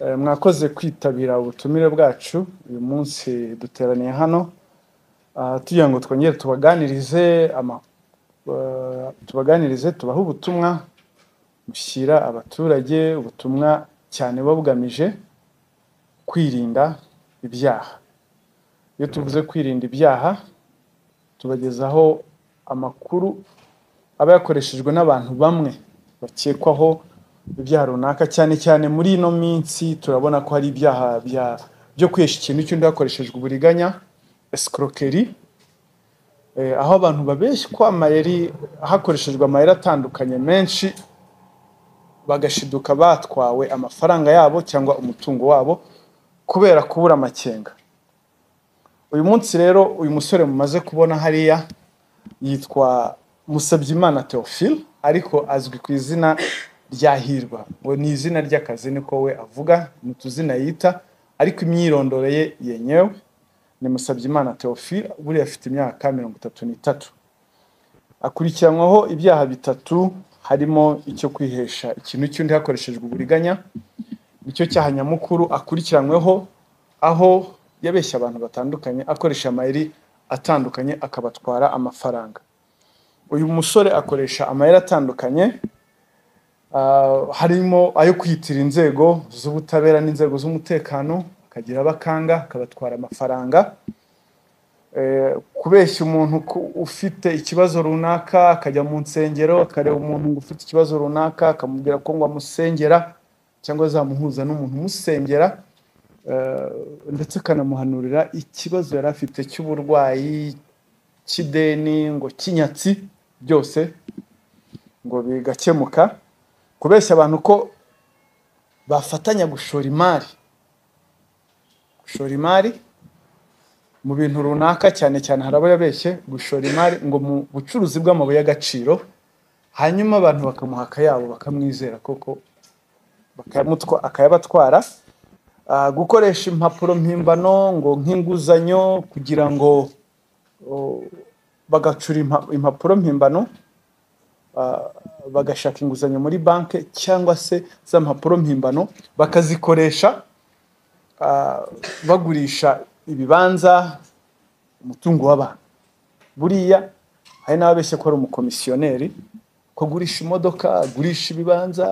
Mwakoze kwitabira ubutumire bwacu. Uyu munsi duteraniye hano tugira ngo twongere tubaganirize tubaganirize, tubahe ubutumwa mushyira abaturage, ubutumwa cyane buba bugamije kwirinda ibyaha. Iyo tuvuze kwirinda ibyaha, tubagezaho amakuru aba yakoreshejwe n'abantu bamwe bakekwaho ibyaha runaka. Cyane cyane muri ino minsi turabona ko hari ibyaha byo kwihesha ikintu cy'undi hakoreshejwe uburiganya, escroquerie, aho abantu babeshywa amayeri hakoreshejwe amayeri atandukanye menshi, bagashiduka batwawe amafaranga yabo cyangwa umutungo wabo kubera kubura amakenga. Uyu munsi rero uyu musore mumaze kubona hariya yitwa Musabyimana Theophile, ariko azwi ku izina rya Hirwa. Ngo ni izina ry'akazi niko we avuga, ni utuzina yita, ariko imyirondoro ye yenyewe ni Musabyimana Theophile. Buriya afite imyaka 33. Akurikiranyweho ibyaha bitatu, harimo icyo kwihesha ikintu cy'undi hakoreshejwe uburiganya, nicyo cyaha nyamukuru akurikiranyweho, aho yabeshya abantu batandukanye akoresha amayeri atandukanye akabatwara amafaranga. Uyu musore akoresha amayeri atandukanye, harimo ayo kwitira inzego z'ubutabera n'inzego z'umutekano, akagira abakanga akabatwara amafaranga, kubeshya umuntu ufite ikibazo runaka, akajya mu nsengero akareba umuntu ngo ufite ikibazo runaka akamubwira ko ngo amusengera cyangwa azamuhuza n'umuntu umusengera, ndetse akanamuhanurira ikibazo yari afite cy'uburwayi, cy'ideni, ngo cy'inyatsi, byose ngo bigakemuka. Kubeshya abantu ko bafatanya gushora imari, gushora imari mu bintu runaka, cyane cyane hari abo yabeshye gushora imari ngo mu bucuruzi bw'amabuye y'agaciro, hanyuma abantu bakamuha akayabo bakamwizera koko, akayabatwara. Gukoresha impapuro mpimbano ngo nk'inguzanyo kugira ngo bagacura impapuro mpimbano, bagashaka inguzanyo muri banki, cyangwa se za mpapuro mpimbano bakazikoresha bagurisha ibibanza, umutungo w'abantu. Buriya hari n'ababeshya ko ari umukomisiyoneri, ko agurisha imodoka, agurisha ibibanza,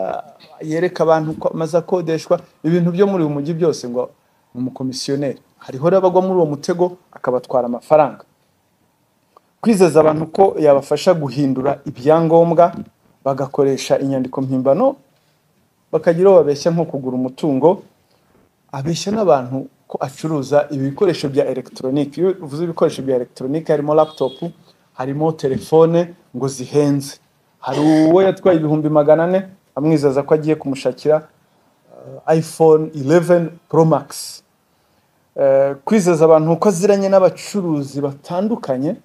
yereka abantu ko amaze akodeshwa, ibintu byo muri uyu mujyi byose ngo ni umukomisiyoneri. Hariho rero abagwa muri uwo mutego akabatwara amafaranga. Kwizeza abantu ko yabafasha guhindura ibyangombwa, bagakoresha inyandiko mpimbano, bakagira uwo babeshya nko kugura umutungo. Abeshya n'abantu ko acuruza ibikoresho bya elegitoronike. Iyo uvuze ibikoresho bya elegitoronike harimo laptop, harimo telefone ngo zihenze. Hari uwo yatwaye 400,000 amwizeza ko agiye kumushakira iPhone 11 Pro Max. Kwizeza abantu ko aziranye n'abacuruzi batandukanye,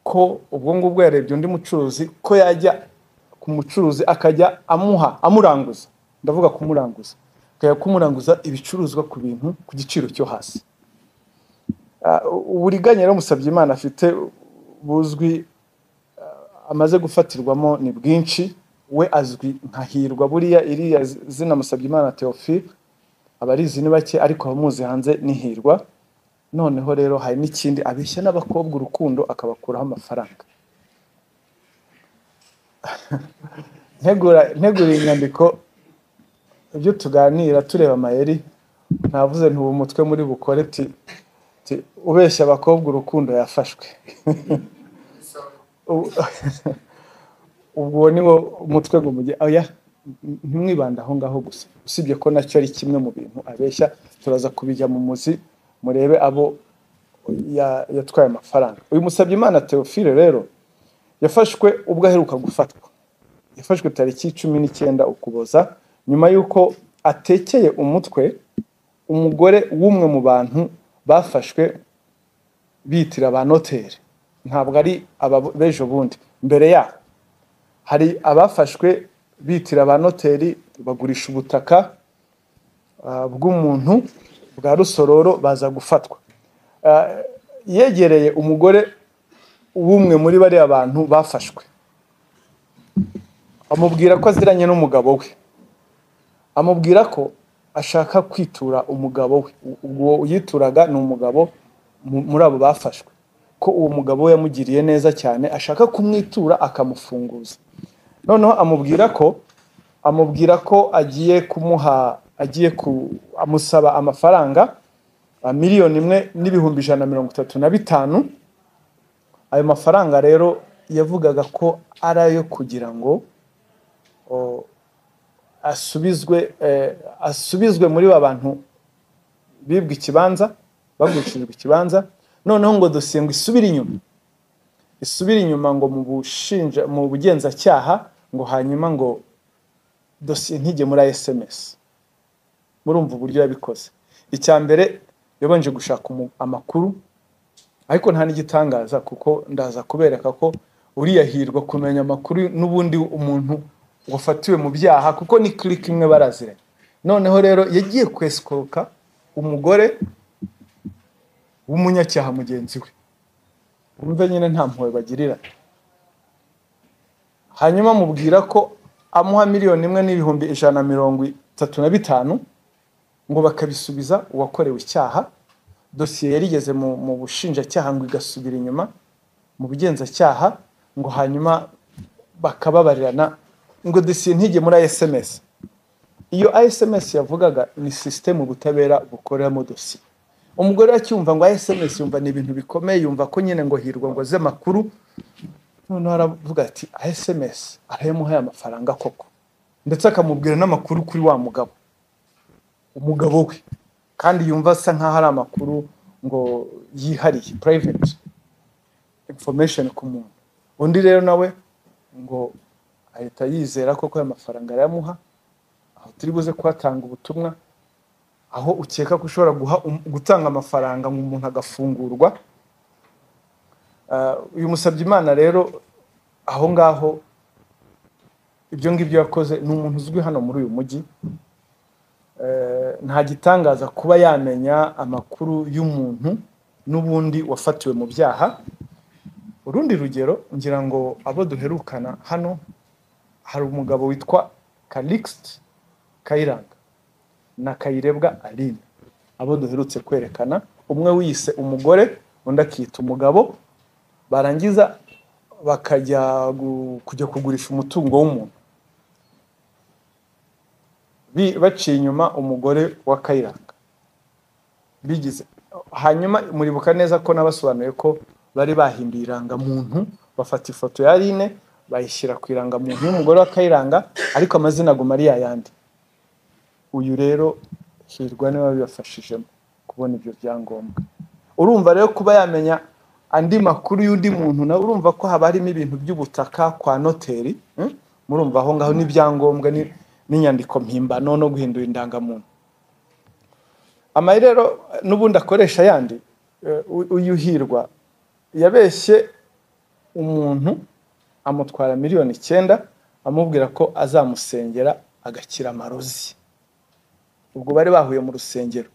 ko ubwo ngubwo yarebye undi mucuruzi ko yajya ku mucuruzi akajya amuha, amuranguza, ndavuga kumuranguza, akajya kumuranguza ibicuruzwa ku bintu ku giciro cyo hasi. Uburiganya rero Musabyimana afite buzwi, amaze gufatirwamo ni bwinshi. We azwi nka Hirwa, buriya iriya zina Musabyimana Theophile abarizi ni bake, ariko abamuzi hanze ni Hirwa. Noneho rero hari n'ikindi, abeshya n'abakobwa urukundo akabakuraho amafaranga. Ntegura inyandiko, ibyo tuganira tureba amayeri, navuze nti ubu mutwe muri bukore ti ubeshya abakobwa urukundo yafashwe. Ubwo ni wo mutwe ngo mujye, oya ntimwibande aho ngaho gusa, usibye ko nacyo ari kimwe mu bintu abeshya, turaza kubijya mu muzi murebe abo yatwaye amafaranga. Uyu Musabyimana Theophile rero yafashwe ubwo aheruka gufatwa, yafashwe tariki 19 Ukuboza, nyuma y'uko atekeye umutwe umugore w'umwe mu bantu bafashwe bitira ba noteri. Ntabwo ari aba b'ejo bundi, mbere yaho hari abafashwe bitira ba noteri bagurisha ubutaka bw'umuntu bwa Rusororo, baza gufatwa. Yegereye umugore w'umwe muri bariya bantu bafashwe, amubwira ko aziranye n'umugabo we, amubwira ko ashaka kwitura umugabo we. Ubwo yituraga ni umugabo muri abo bafashwe, ko uwo mugabo we yamugiriye neza cyane, ashaka kumwitura akamufunguza. Noneho amubwira ko agiye kumuha, agiye amusaba amafaranga 1,135,000. Ayo mafaranga rero yavugaga ko ari ayo kugira ngo asubizwe muri ba bantu bibwe ikibanza, bagurishirijwe ikibanza. Noneho ngo dosiye ngo isubire inyuma, isubire inyuma ngo mu bushinja, mu bugenzacyaha, ngo hanyuma ngo dosiye ntijye muri SMS. Murumva uburyo yabikoze. Icya mbere yabanje gushaka amakuru, ariko nta n'igitangaza, kuko ndaza kubereka ko uriya Hirwa kumenya amakuru n'ubundi umuntu wafatiwe mu byaha, kuko ni clique imwe baraziranye. Noneho rero yagiye kwesikoroka umugore w'umunyacyaha mugenzi we, wumve nyine nta mpuhwe bagirira. Hanyuma amubwira ko amuha 1,135,000 ngo bakabisubiza uwakorewe icyaha. Dosiye yari igeze mu bushinjacyaha ngo igasubira inyuma mu bugenzacyaha, ngo hanyuma bakababarirana, ngo dosiye ntijye muri SMS. Iyo SMS yavugaga ni sisitemu ubutabera bukoreramo dosiye. Umugore acyumva ngo SMS, yumva ni ibintu bikomeye, yumva ko nyine ngo Hirwa ngo aze amakuru. Noneho aravuga ati SMS, arayamuhaye amafaranga koko, ndetse akamubwira n'amakuru kuri wa mugabo, umugabo we, kandi yumva asa nkaho ari amakuru ngo yihariye, private information ku muntu. Undi rero nawe ngo ahita yizera koko, ayo mafaranga arayamuha. Aho turi buze kuhatanga ubutumwa, aho ukeka ko ushobora gutanga amafaranga ngo umuntu agafungurwa. Uyu Musabyimana rero aho ngaho ibyo ngibyo yakoze, ni umuntu uzwi hano muri uyu mujyi. Nta gitangaza kuba yamenya amakuru y'umuntu n'ubundi wafatiwe mu byaha. Urundi rugero, ngira ngo abo duherukana hano, hari umugabo witwa Calixte Kayiranga na Kayirebwa Aline, abo duherutse kwerekana, umwe wiyise umugore, undi akita umugabo, barangiza bakajya kujya kugurisha umutungo w'umuntu baciye inyuma umugore wa Kayiranga bigize. Hanyuma muribuka neza ko nabasobanuye ko bari bahinduye irangamuntu, bafata ifoto ya Aline bayishyira ku irangamuntu y'umugore wa Kayiranga, ariko amazina aguma ari yayandi. Uyu rero Hirwa niwe wabibafashijemo kubona ibyo byangombwa. Urumva rero kuba yamenya andi makuru y'undi muntu, nawe urumva ko haba harimo ibintu by'ubutaka kwa noteri, Murumva aho ngaho n'ibyangombwa n'inyandiko mpimbano no guhindura indangamuntu. Amayeri rero n'ubundi akoresha yandi, uyu Hirwa yabeshye umuntu amutwara 9 miliyoni, amubwira ko azamusengera agakira amarozi. Ubwo bari bahuye mu rusengero.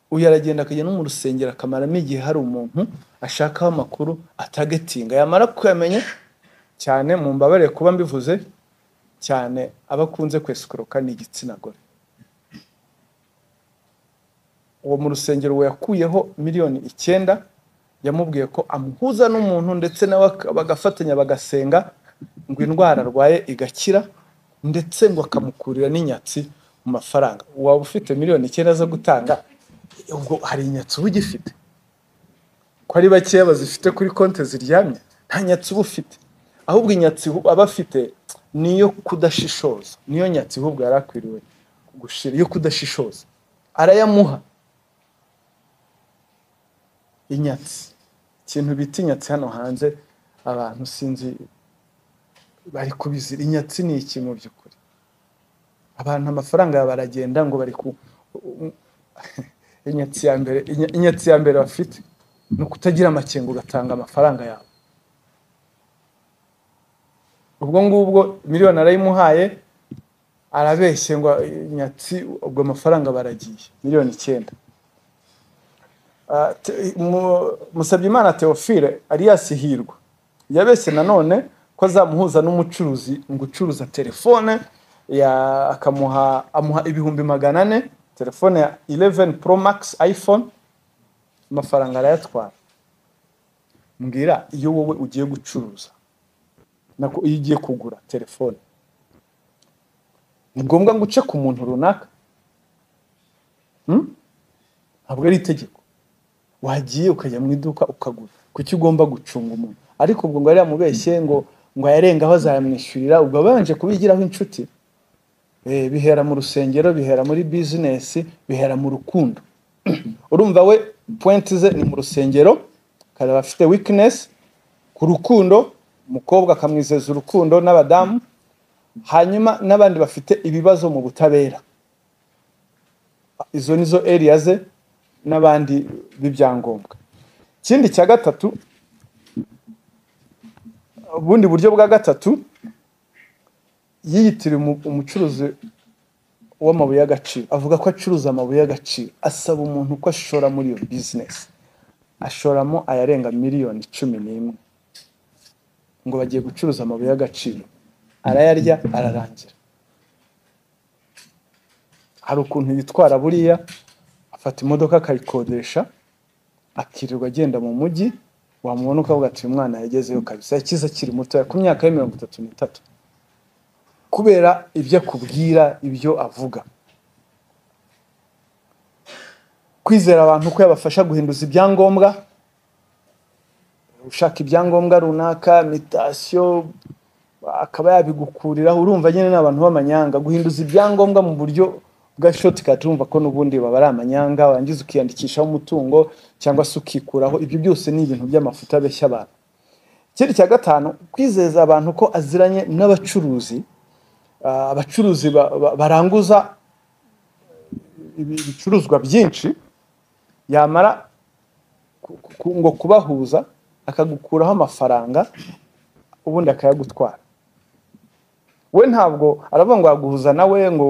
Uyu aragenda akajya no mu rusengero akamaramo igihe, hari umuntu ashakaho amakuru atagetinga, yamara kuyamenya cyane, mu mbabarire kuba mbivuze cyane, aba akunze kwesikoroka ni igitsina gore. Uwo mu rusengero we yakuyeho 9 miliyoni, yamubwiye ko amuhuza n'umuntu, ndetse nawe bagafatanya bagasenga ngo indwara arwaye igakira, ndetse ngo akamukurira n'inyatsi mu mafaranga. Waba ufite 9 miliyoni zo gutanga, ubwo hari inyatsi uba ugifite? Ko ari bakeya bazifite kuri konti ziryamye, nta nyatsi uba ufite. Ahubwo inyatsi aba afite niyo kudashishoza, niyo nyatsi ahubwo yari akwiriwe gushira, yo kudashishoza. Arayamuha. Inyatsi, ikintu bita inyatsi hano hanze abantu sinzi bari kubizira. Inyatsi ni iki mu by'ukuri? Abantu amafaranga yawe baragenda ngo bari ku inyatsi ya mbere. Inyatsi ya mbere bafite ni ukutagira amakenga ugatanga amafaranga yawe. Ubwo ngubwo miliyoni arayimuhaye, arabeshye ngo inyatsi, ubwo amafaranga baragiye, 9 miliyoni. Musabyimana Theophile alias Hirwa yabeshye nanone ko azamuhuza n'umucuruzi ngo ucuruza telefone ya, akamuha, amuha 400,000. Telefone ya 11 Pro Max iPhone, amafaranga arayatwara. Mbwira, iyo wowe ugiye gucuruza, nako iyo ugiye kugura telefone, ni ngombwa ngo uce ku muntu runaka? Hmm? Ntabwo ari itegeko. Wagiye ukajya mu iduka ukagura, kuki ugomba gucunga umuntu? Ariko ubwo ngo yari yamubeshye ngo ayarengaho azayamwishyurira. Ubwo abanje kubigiraho inshuti. Bihera mu rusengero, bihera muri business, bihera mu rukundo. Urumva we point ze ni mu rusengero, akaba afite weakness ku rukundo, umukobwa akamwizeza urukundo n'abadamu, hanyuma n'abandi bafite ibibazo mu butabera. Izo nizo area ze, n'abandi b'ibyangombwa. Ikindi cya gatatu, ubundi buryo bwa gatatu, yiyitiriye umucuruzi w'amabuye y'agaciro, avuga ko acuruza amabuye y'agaciro, asaba umuntu ko ashora muri iyo business, ashoramo ayarenga miliyoni 11, ngo bagiye gucuruza amabuye y'agaciro, arayarya ararangira. Hari ukuntu yitwara buriya, afata imodoka akayikodesha, akirirwa agenda mu mujyi, wamubona ukavuga ati: "Uyu mwana yagezeyo kabisa, yakize akiri mutoya ku myaka ye 33," kubera ibyo akubwira, ibyo avuga. Kwizera abantu ko yabafasha guhinduza ibyangombwa, ushaka ibyangombwa runaka, mutation, akaba yabigukuriraho. Urumva nyine ni abantu b'amanyanga. Guhinduza ibyangombwa mu buryo bwa shortcut, urumva ko n'ubundi baba ari amanyanga. Warangiza ukiyandikishaho umutungo cyangwa se ukikuraho. Ibyo byose ni ibintu by'amafuti, abeshya abantu. Ikindi cya gatanu, kwizeza abantu ko aziranye n'abacuruzi, abacuruzi baranguza ibicuruzwa byinshi, yamara ngo kubahuza akagukuraho amafaranga, ubundi akayagutwara. We ntabwo aravuga ngo yaguhuza nawe, ngo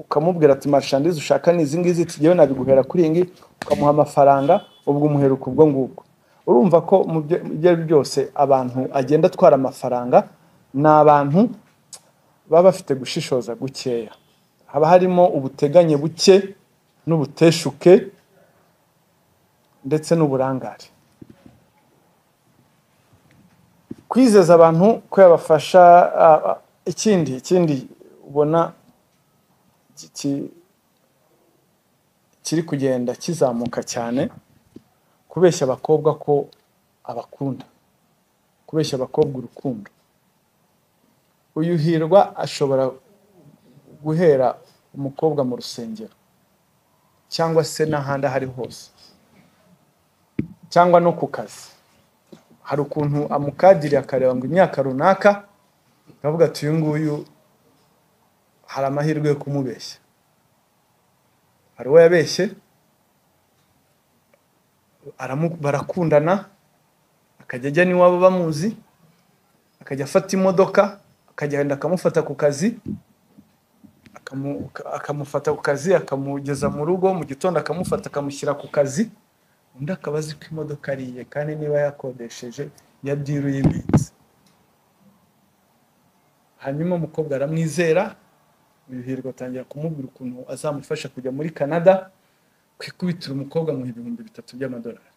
ukamubwira ati: "Marchandise ushaka ni izi ngizi, tugewe nabiguhera kuri iyi ngiyi," ukamuha amafaranga, ubwo umuheruka ubwo ngubwo. Urumva ko mu byo ibyo ari byo byose, abantu agenda atwara amafaranga ni abantu baba bafite gushishoza gukeya, haba harimo ubuteganye buke n'ubuteshuke ndetse n'uburangare. Kwizeza abantu ko yabafasha. Ikindi ubona kiri kugenda kizamuka cyane, kubeshya abakobwa ko abakunda, kubeshya abakobwa urukundo. Uyu Hirwa ashobora guhera umukobwa mu rusengero cyangwa se n'ahandi aho ari hose, cyangwa no ku kazi. Hari ukuntu amukadiriye, akareba ngo imyaka runaka, akavuga ati: "Uyu nguyu hari amahirwe yo kumubeshya." Hari uwo yabeshye, barakundana, akajya ajya n'iwabo bamuzi, akajya afata imodoka akagenda akamufata ku kazi, akamufata ku kazi akamugeza mu rugo, mu gitondo akamufata akamushyira ku kazi, undi akaba azi ko imodoka ari iye, kandi niba yakodesheje yabyiruye iminsi. Hanyuma umukobwa aramwizera. Uyu Hirwa atangira kumubwira ukuntu azamufasha kujya muri Canada. Ku ikubitiro umukobwa amuha 3000 by'amadolari.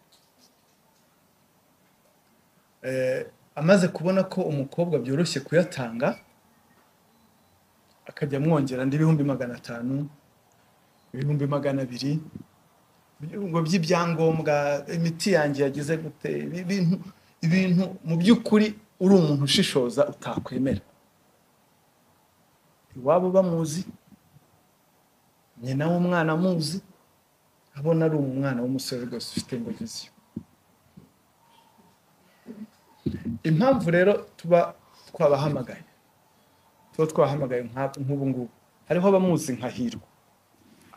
Amaze kubona ko umukobwa byoroshye kuyatanga, akajya amwongera andi 500,000, 200,000, ngo by'ibyangombwa, imiti yanjye yagize gute, ibintu mu by'ukuri uri umuntu ushishoza utakwemera. Iwabo bamuzi, nyina w'umwana amuzi, abona ari umwana w'umusore rwose ufite ngo vision. Impamvu rero tuba twabahamagaye nk'ubu ngubu, hariho abamuzi nka Hirwa,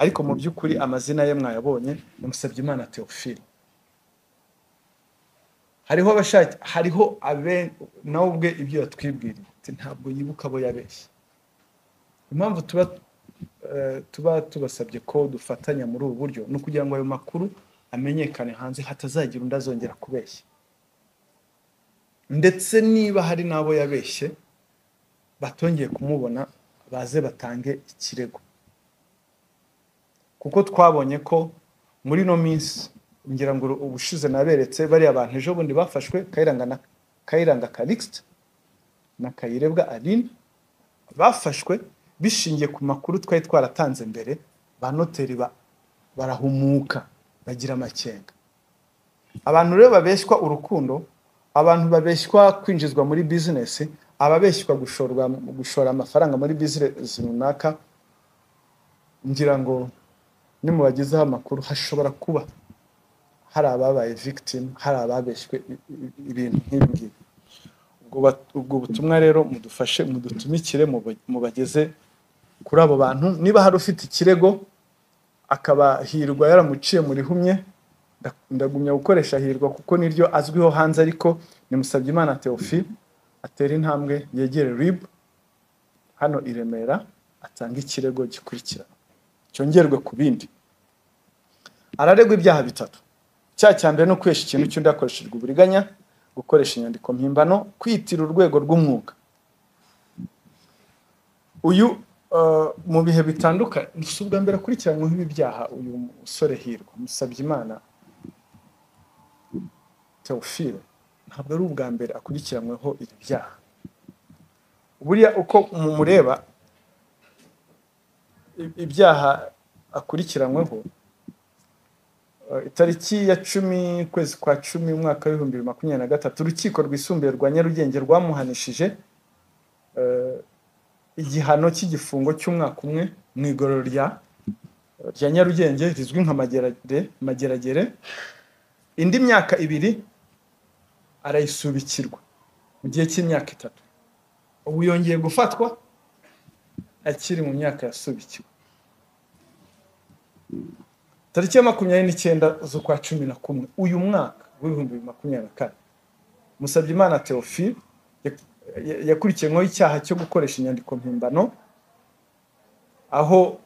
ariko mu by'ukuri amazina ye mwayabonye, ni Musabyimana Theophile. Hariho abashaki, hariho abe nawe ubwe ibyo yatwibwiriye ati ntabwo yibuka abo yabeshye. Impamvu tuba tubasabye ko dufatanya muri ubu buryo ni ukugira ngo ayo makuru amenyekane hanze, hatazagira undi azongera kubeshya. Ndetse niba hari n'abo yabeshye batongeye kumubona, baze batange ikirego. Kuko twabonye ko muri ino minsi, ngira ngo ubushize naberetse bariya bantu ejo bundi bafashwe, Kayiranga Calixte na Kayirebwa Aline, bafashwe bishingiye ku makuru twari twaratanze mbere. Ba noteri barahumuka, bagira amakenga. Abantu rero babeshywa urukundo, abantu babeshywa kwinjizwa muri bizinesi, ababeshywa gushora amafaranga muri bizinesi runaka, ngira ngo nimubagezeho amakuru hashobora kuba hari ababaye victim, hari ababeshywe ibintu nk'ibi ngibi. Ubwo butumwa rero mudufashe, mudutumikire, mubageze kuri abo bantu. Niba hari ufite ikirego akaba Hirwa yaramuciye mu rihumye, ndagumya gukoresha Hirwa kuko niryo azwiho hanze, ariko ni Musabyimana Theophile, atera intambwe yegere RIB hano i Remera, atanga ikirego gikurikira cyongerwe ku bindi. Araregwa ibyaha bitatu. Icyaha cya mbere ni ukwihesha ikintu cy'undi hakoreshejwe uburiganya, gukoresha inyandiko mpimbano, kwitira urwego rw'umwuga. Uyu mu bihe bitandukanye si ubwa mbere akurikiranyweho ibi byaha. Uyu musore Hirwa Musabyimana Theophile ntabwo ari ubwa mbere akurikiranyweho ibi byaha. Buriya uko mumureba ibyaha akurikiranyweho, itariki ya 10 ukwezi kwa 10 umwaka w'2023, urukiko rwisumbuye rwa Nyarugenge rwamuhanishije igihano cy'igifungo cy'umwaka umwe mu igororero rya Nyarugenge rizwi nka Mageragere, indi myaka 2 arayisubikirwa mu gihe cy'imyaka 3. Ubu yongeye gufatwa akiri mu myaka yasubikiwe. Tariki ya 29 z'ukwa 11 uyu mwaka w'2024, Musabyimana Theophile yakurikiranyweho icyaha cyo gukoresha inyandiko mpimbano, aho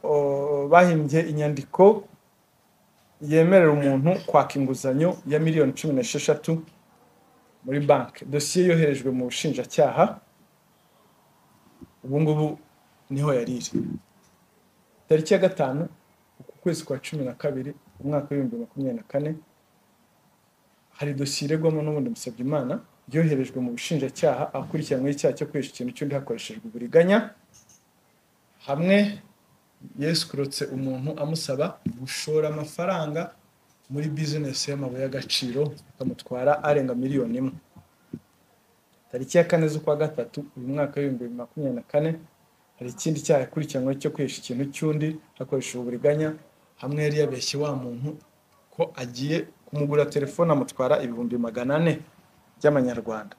bahimbye inyandiko yemerera umuntu kwaka inguzanyo ya miliyoni 16 muri banki. Dosiye yoherejwe mu bushinjacyaha, ubu ngubu niho yari iri. Tariki ya 5 ukwezi kwa 12 umwaka w'2024, hari dosiye iregwamo n'ubundi Musabyimana yoherejwe mu bushinjacyaha, akurikiranyweho icyaha cyo kwihesha ikintu cy'undi hakoreshejwe uburiganya. Hamwe yesikurotse umuntu amusaba gushora amafaranga muri bizinesi y'amabuye y'agaciro, akamutwara arenga miliyoni 1. Tariki ya 4 z'ukwa 3 uyu mwaka w'2024, hari ikindi cyaha yakurikiranyweho cyo kwihesha ikintu cy'undi hakoreshejwe uburiganya. Hamwe yari yabeshye wa muntu ko agiye kumugura telefone, amutwara 400,000 by'amanyarwanda.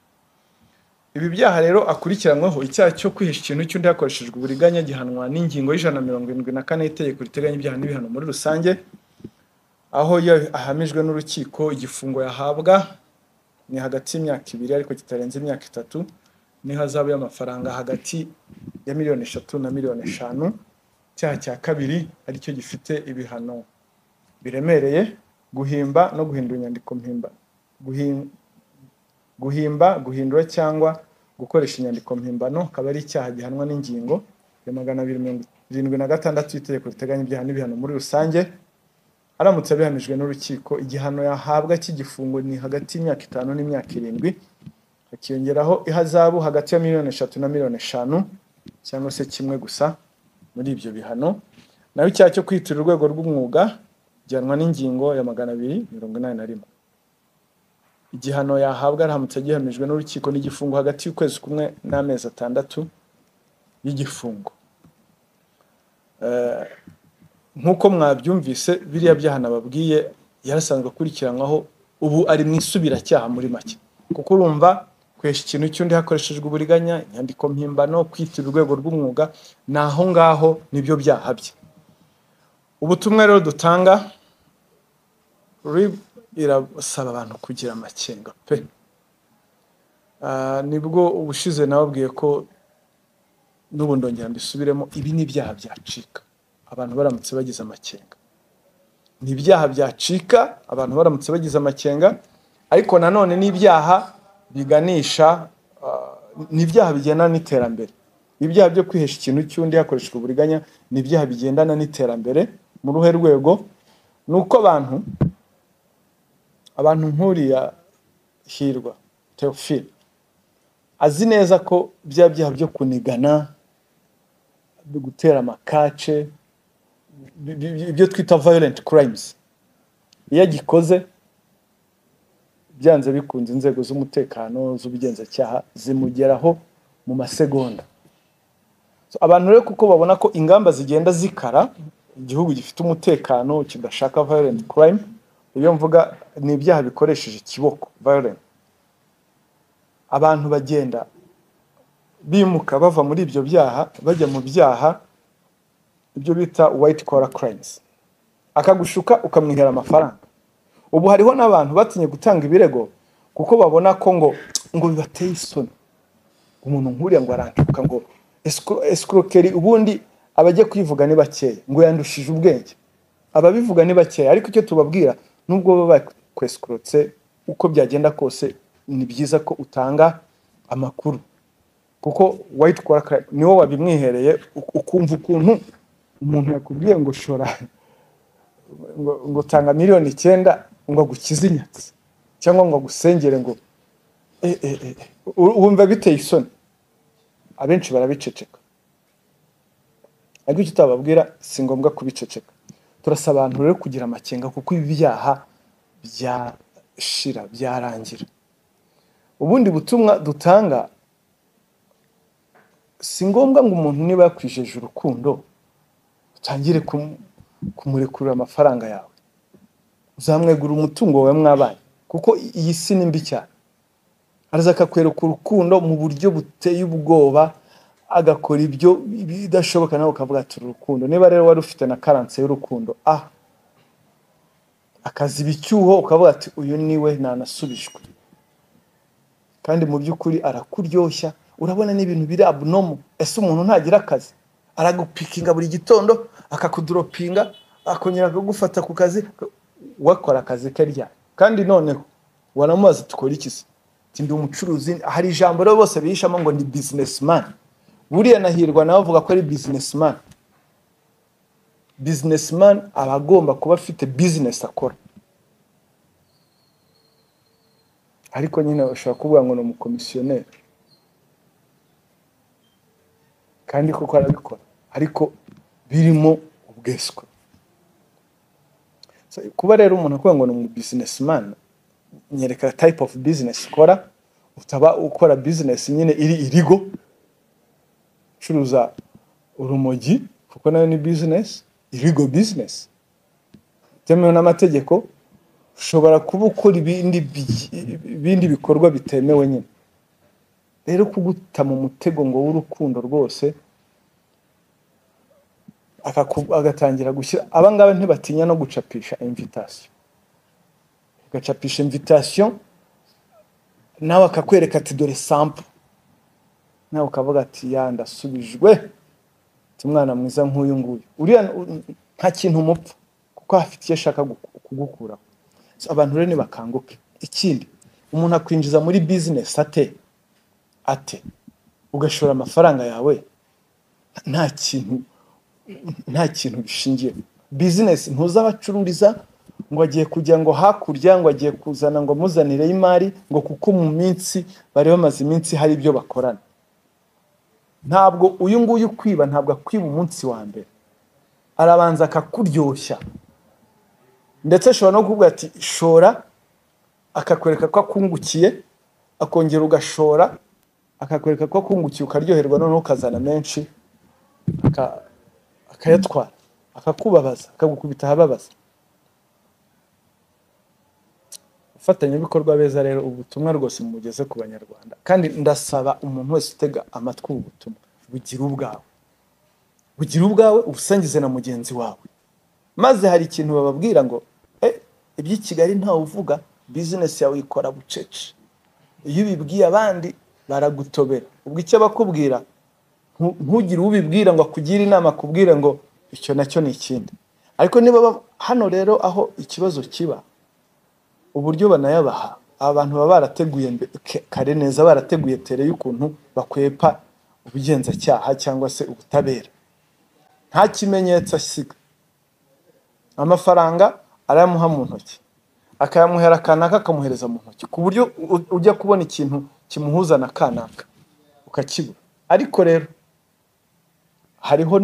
Ibi byaha rero akurikiranyweho, icyaha cyo kwihesha ikintu cy'undi hakoreshejwe uburiganya gihanwa n'ingingo y'174 y'itegeko riteganya ibyaha n'ibihano muri rusange, aho iyo ahamijwe n'urukiko igifungo yahabwa ni hagati y'imyaka 2 ariko kitarenze imyaka 3, n'ihazabu y'amafaranga hagati ya miliyoni 3 na miliyoni 5. Icyaha cya kabiri aricyo gifite ibihano biremereye, guhimba no guhindura inyandiko mpimbano, guhimba, guhindura cyangwa gukoresha inyandiko mpimbano, akaba ari icyaha gihanwa n'ingingo ya 276 y'itegeko riteganya ibyaha n'ibihano muri rusange. Aramutse abihamijwe n'urukiko, igihano yahabwa cy'igifungo ni hagati y'imyaka 5 n'imyaka 7, hakiyongeraho ihazabu hagati ya miliyoni 3 na miliyoni 5 cyangwa se kimwe gusa muri ibyo bihano. Naho icyaha cyo kwitirira urwego rw'umwuga gihanwa n'ingingo ya 281. Igihano yahabwa aramutse agihamijwe n'urukiko n'igifungo hagati y'ukwezi kumwe n'amezi 6 y'igifungo. Nk'uko mwabyumvise, biriya byaha nababwiye yarasanzwe akurikiranywaho, ubu ari mu isubiracyaha muri make. Kuko urumva kwesha ikintu cy'undi hakoreshejwe uburiganya, inyandiko mpimbano, kwitira urwego rw'umwuga, naho ngaho nibyo byaha bye. Ubutumwa rero dutanga, RIB irasaba abantu kugira amakenga pe. Nibwo ubushize nababwiye ko n'ubu ndongera mbisubiremo, ibi ni ibyaha byacika abantu baramutse bagize amakenga. Ni ibyaha byacika abantu baramutse bagize amakenga, ariko nanone ni ibyaha biganisha, ni ibyaha bigendana n'iterambere. Ibyaha byo kwihesha ikintu cy'undi hakoreshejwe uburiganya ni ibyaha bigendana n'iterambere. Mu ruhe rwego? Ni uko abantu nk'uriya Hirwa Theophile azi neza ko bya byaha byo kunigana, gutera amakace, ibyo twita violent crimes, iyo agikoze byanze bikunze inzego z'umutekano z'ubugenzacyaha zimugeraho mu masegonda. So, abantu rero kuko babona ko ingamba zigenda zikara, igihugu gifite umutekano kidashaka violent crime, iyo mvuga ni ibyaha bikoresheje ikiboko violent, abantu bagenda bimuka bava muri ibyo byaha bajya mu byaha ibyo bita white collar crimes. Akagushuka ukamwihera amafaranga. Ubu hariho n'abantu batinye gutanga ibirego kuko babona ko ngo bibateye isoni, umuntu nk'uriya ngo arantuka, ngo escroquerie, ubundi abajya kwivuga ni bakeya, ngo yandushije ubwenge, ababivuga ni bakeya. Ariko icyo tubabwira, nubwo baba bakwescrotse, uko byagenda kose ni byiza ko utanga amakuru, kuko white collar crime niwo wabimwihereye. Ukumva ukuntu umuntu yakubwiye ngo shora, ngo tanga 9 miliyoni ngo agukize inyatsi cyangwa ngo agusengere, ngo wumva biteye isoni, abenshi barabiceceka. Ariko icyo utababwira, si ngombwa kubiceceka. Turasaba abantu rero kugira amakenga, kuko ibi byaha byashira, byarangira. Ubundi butumwa dutanga, si ngombwa ngo umuntu niba yakwijeje urukundo utangire kumurekurira amafaranga yawe, uzamwegura umutungo wawe mwabanye, kuko iyi si ni mbi cyane. Araza akakwereka urukundo mu buryo buteye ubwoba, agakora ibyo bidashoboka, nawe ukavuga ati urukundo. Niba rero wari ufite na carence y'urukundo, akaziba icyuho, ukavuga ati uyu niwe nanasubijwe. Kandi mu by'ukuri arakuryoshya, urabona n'ibintu biri abnormal. Ese umuntu ntagira akazi? Aragupickinga buri gitondo, akakudroppinga, akongera akagufata ku kazi. Wakora akazi ke ryari? Kandi noneho wanamubaza, tukora iki se? Ati ndi umucuruzi. Hari ijambo rero bose bihishamo ngo ni businessman. Buriya na Hirwa nawe avuga ko ari businessman. Businessman aba agomba kuba afite business akora, ariko nyine bashobora kuvuga ngo ni umukomisiyoneri, kandi koko arabikora, ariko birimo ubweswe. So, kuba rero umuntu akuvuga ngo ni umu businessman, nyereka type of business ukora. Utaba ukora business nyine iri illegal, ucuruza urumogi, kuko nayo ni business, illegal business itemewe n'amategeko. Ushobora kuba ukora ibindi bikorwa bitemewe nyine. Rero kuguta mu mutego ngo w'urukundo rwose, agatangira gushyira abangaba ntibatinya no gucapisha invitation, ugacapisha invitation, nawe akakwereka ati dore sample, nawe ukavuga ati ya ndasubijwe, ati umwana mwiza nk'uyu nguyu uriya nta kintu umupfa, kuko afite icyo ashaka kugukuraho. So, abantu rero nibakanguke. Ikindi, umuntu akwinjiza muri business ate ugashora amafaranga yawe nta kintu bishingiye? Business ntuzabacururiza ngo agiye kujya ngo hakurya, ngo agiye kuzana ngo amuzanire imari, ngo kuko mu minsi bari bamaze iminsi hari ibyo bakorana. Ntabwo uyu nguyu ukwiba, ntabwo akwiba umunsi wa mbere, arabanza akakuryoshya, ndetse ashobora no kuvuga ati shora, akakwereka ko akungukiye, akongera ugashora, akakwereka ko akungukiye, ukaryoherwa, noneho ukazana menshi akayatwara, akakubabaza, akagukubita ahababaza. Abafatanyabikorwa beza rero, ubutumwa rwose mugeze ku Banyarwanda, kandi ndasaba umuntu wese utega amatwi ubu butumwa, bugira ubwawe, bugira ubwawe, ubusangize na mugenzi wawe. Maze hari ikintu bababwira ngo iby'i Kigali ntawe uvuga, business yawe uyikora bucece, iyo ubibwiye abandi baragutobera. Ubwo icyo bakubwira, ntugire ubibwira ngo akugire inama, akubwire ngo icyo nacyo ni ikindi. Ariko niba hano rero aho ikibazo kiba, uburyo banayabaha, aba bantu baba barateguye kare neza, barateguye tere y'ukuntu bakwepa ubugenzacyaha cyangwa se ubutabera. Nta kimenyetso asiga. Amafaranga arayamuha mu ntoki, akayamuhera kanaka, akamuhereza mu ntoki, ku buryo ujya kubona ikintu kimuhuza na kanaka ukakibura. Ariko rero hariho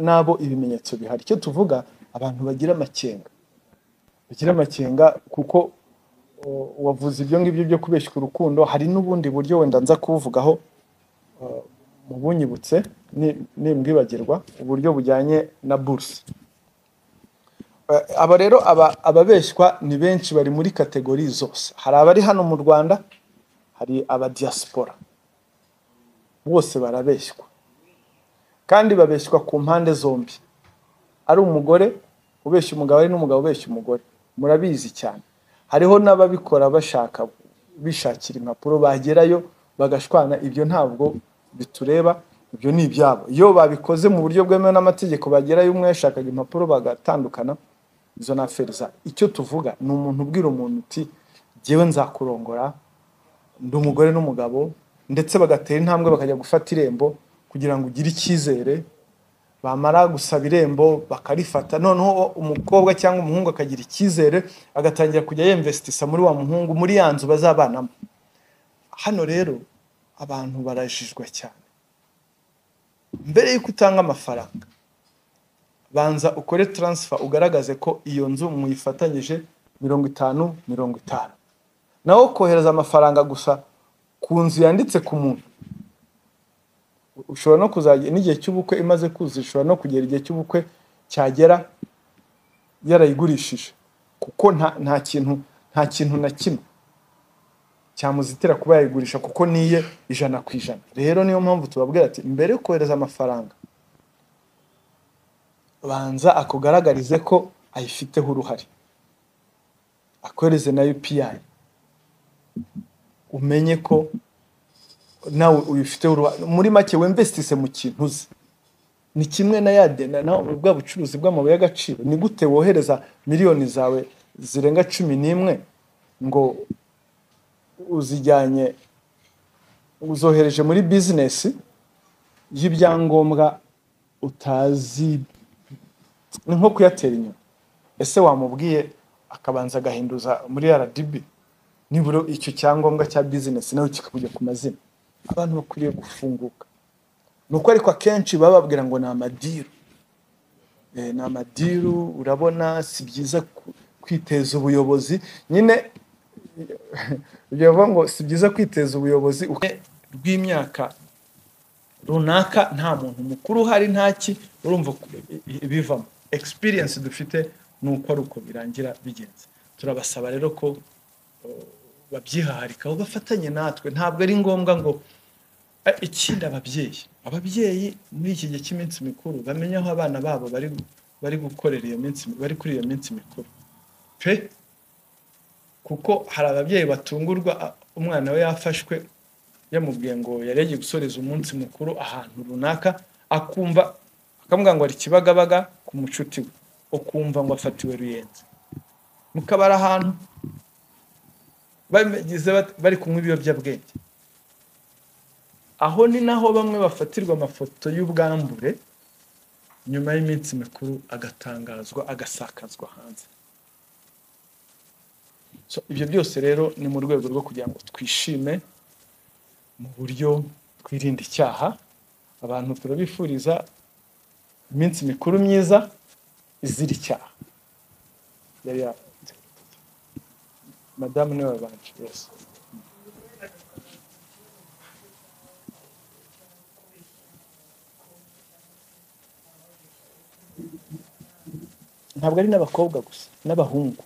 n'abo ibimenyetso bihari. Icyo tuvuga, abantu bagira amakenga, bagira amakenga, kuko wavuze ibyo ngibyo byo kubeshywa urukundo. Hari n'ubundi buryo wenda nza kubuvugaho mu bunyibutse nimbwibagirwa, uburyo bujyanye na buruse. Aba rero ababeshywa ni benshi, bari muri catégorie zose. Hari abari hano mu Rwanda, hari aba diaspora, bose barabeshywa, kandi babeshywa ku mpande zombi, ari umugore ubeshya umugabo, ari n'umugabo ubeshya umugore. Murabizi cyane. Hariho n'ababikora bashaka bishakira impapuro, bagerayo bagashwana. Ibyo ntabwo bitureba, ibyo ni ibyabo. Iyo babikoze mu buryo bwemewe n'amategeko, bagerayo, umwe yashakaga impapuro, bagatandukana, izo ni affaires zabo. Icyo tuvuga ni umuntu ubwira umuntu uti: "Jyewe nzakurongora, ndi umugore n'umugabo," ndetse bagatera intambwe bakajya gufata irembo kugira ngo ugire icyizere. Bamara gusaba irembo bakarifata, noneho umukobwa cyangwa umuhungu akagira icyizere, agatangira kujya yinvestisa muri wa muhungu, muri ya nzu bazabanamo. Hano rero abantu barajijwa cyane. Mbere y'uko utanga amafaranga, banza ukore transfer, ugaragaze ko iyo nzu muyifatanyije 50-50. Naho kohereza amafaranga gusa ku nzu yanditse ku muntu, ushobora no kuzajya n'igihe cy'ubukwe imaze kuzuza, ushobora no kugera igihe cy'ubukwe cyagera yarayigurishije, kuko nta kintu na kimwe cyamuzitira kuba yayigurisha, kuko niye 100%. Rero niyo mpamvu tubabwira ati: mbere yo kohereza amafaranga, banza akugaragarize ko ayifiteho uruhare, akohereze na UPI, umenye ko nawe uyifiteho uruhare. Muri make, winvestise mu kintu uzi. Ni kimwe na ya na bwa bucuruzi bw'amabuye y'agaciro. Ni gute wohereza miliyoni zawe zirenga 11 ngo uzijyanye, uzohereje muri bizinesi y'ibyangombwa utazi? Ni nko kuyatera inyuma. Ese wamubwiye akabanza agahinduza muri RDB, nibura icyo cyangombwa cya bizinesi nawe kikakujya ku mazina? Abantu bakwiriye gufunguka. Ni uko ariko akenshi baba bababwira ngo ni amadeal. Ni amadeal. Urabona si byiza kwiteza ubuyobozi nyine. Ibyo bavuga ngo si byiza kwiteza ubuyobozi rw'imyaka runaka, nta muntu mukuru uhari, ntaki. Urumva ibivamo, experience dufite ni uko ari uko birangira bigenze. Turabasaba rero ko babyihaharikaho, bafatanye natwe. Ntabwo ari ngombwa ngo ikindi, ababyeyi muri iki gihe cy'iminsi mikuru bamenye aho abana babo bari gukorera iyo minsi, bari kuri iyo minsi mikuru pe, kuko hari ababyeyi batungurwa umwana we yafashwe, yamubwiye ngo yari yagiye gusoreza umunsi mukuru ahantu runaka, akumva akamubwira ngo ari Kibagabaga ku mucuti we, ukumva ngo afatiwe Ruyenzi mukabara ahantu bagize bari kunywa ibiyobyabwenge. Aho ni naho bamwe bafatirwa amafoto y'ubwambure nyuma y'iminsi mikuru, agatangazwa, agasakazwa hanze. So, ibyo byose rero ni mu rwego rwo kugira ngo twishime mu buryo twirinda icyaha. Abantu turabifuriza iminsi mikuru myiza izira icyaha. Yari madamu niwe wabanje, yes. Ntabwo ari n'abakobwa gusa, n'abahungu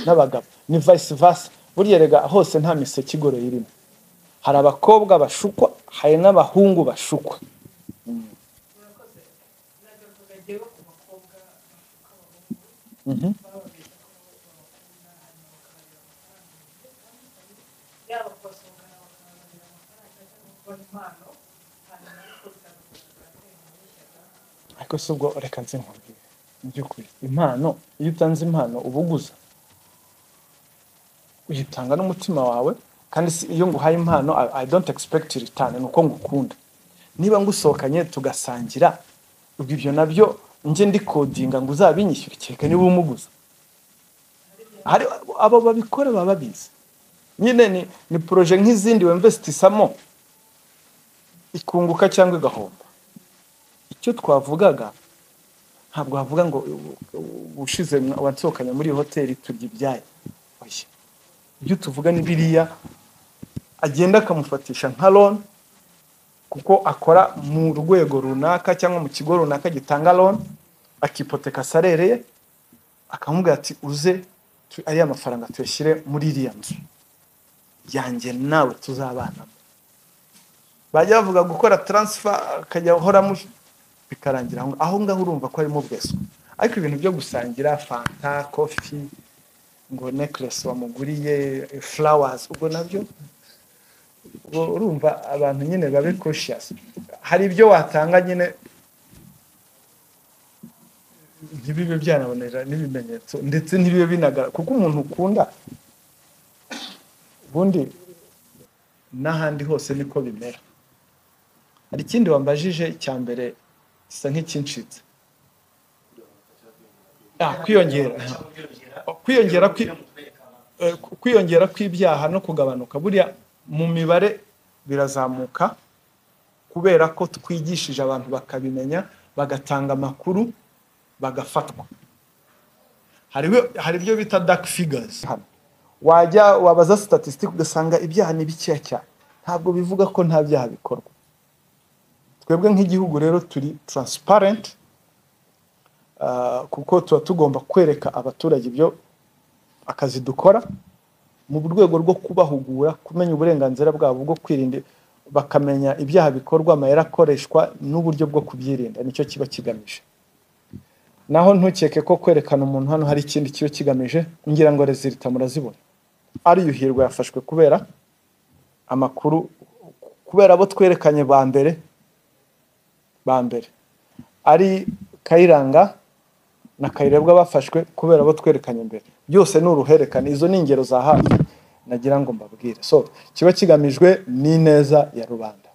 n'abagabo, ni vice versa. Burya rega hose nta miseke igoroye irimo. Hari abakobwa bashukwa, hari n'abahungu bashukwa. Murakoze. Nagarukaga njyewe ku bakobwa bashuka abahungu, bababeshya ko babakunda, hanyuma bakabarira amafaranga mu buryo butandukanye, yaba kubasohokana bakabazanira amafaranga cyangwa kubaha impano, hanyuma ariko bikaza kugaragara ko yamubeshyaga. Ariko si ubwo, reka nze nkubwire mu by'ukuri, impano, iyo utanze impano uba uguza, uyitanga n'umutima wawe. Kandi si iyo nguhaye impano, I don't expect return, ni uko ngukunda. Niba ngusohokanye tugasangira, ubwo ibyo nabyo Njye ndikodinga ngo uzabinyishyure, kereka niba umuguza. Hari abo babikora baba babizi nyine, ni projet nk'izindi wemvesitisamo, ikunguka cyangwa igahomba. Icyo twavugaga, ntabwo wavuga ngo ushize wansohokanye muri iyi hoteli turya ibyayi. Oya, ibyo tuvuga ni biriya agenda akamufatisha nka loan, kuko akora mu rwego runaka cyangwa mu kigo runaka gitanga loan, akipoteka salaire ye, akamubwira ati: "Uze ariya mafaranga tuyashyire muri iriya nzu yanjye nawe tuzabanamo." Bajya bavuga gukora transfer, akajya ahoramo, bikarangira aho aho ngaho. Urumva ko harimo bweso. Ariko ibintu byo gusangira fanta, coffee, ngo necklace wamuguriye, flowers, ubwo nabyo, ubwo urumva abantu nyine babe cautious. Hari ibyo watanga nyine ntibibe byanabonera n'ibimenyetso, ndetse ntibibe binagara, kuko umuntu ukunda ubundi n'ahandi hose niko bimera. Hari ikindi wambajije cya mbere gisa nk'ikincitse. Kwiyongera kw'ibyaha no kugabanuka, buriya mu mibare birazamuka kubera ko twigishije abantu, bakabimenya, bagatanga amakuru, bagafatwa. Hari ibyo bita dark figures. Hano wajya wabaza statistic, ugasanga ibyaha ni bikeya cyane. Ntabwo bivuga ko nta byaha bikorwa. Twebwe nk'igihugu rero turi transparent, kuko tuba tugomba kwereka abaturage ibyo akazi dukora mu rwego rwo kubahugura kumenya uburenganzira bwabo bwo kwirinda, bakamenya ibyaha bikorwa, amayeri akoreshwa n'uburyo bwo kubyirinda. Nicyo kiba kigamije. Naho ntukeke ko kwerekana umuntu hano hari ikindi kiba kigamije. Ngira ngo résultats murazibona. Ari Yuhirwa yafashwe kubera amakuru, kubera abo twerekanye ba mbere ba mbere. Ari Kayiranga na Kayirebwa bafashwe kubera abo twerekanye mbere. Byose ni uruhererekane. Izo ni ingero za hafi nagira ngo mbabwire. So kiba kigamijwe ni ineza ya rubanda.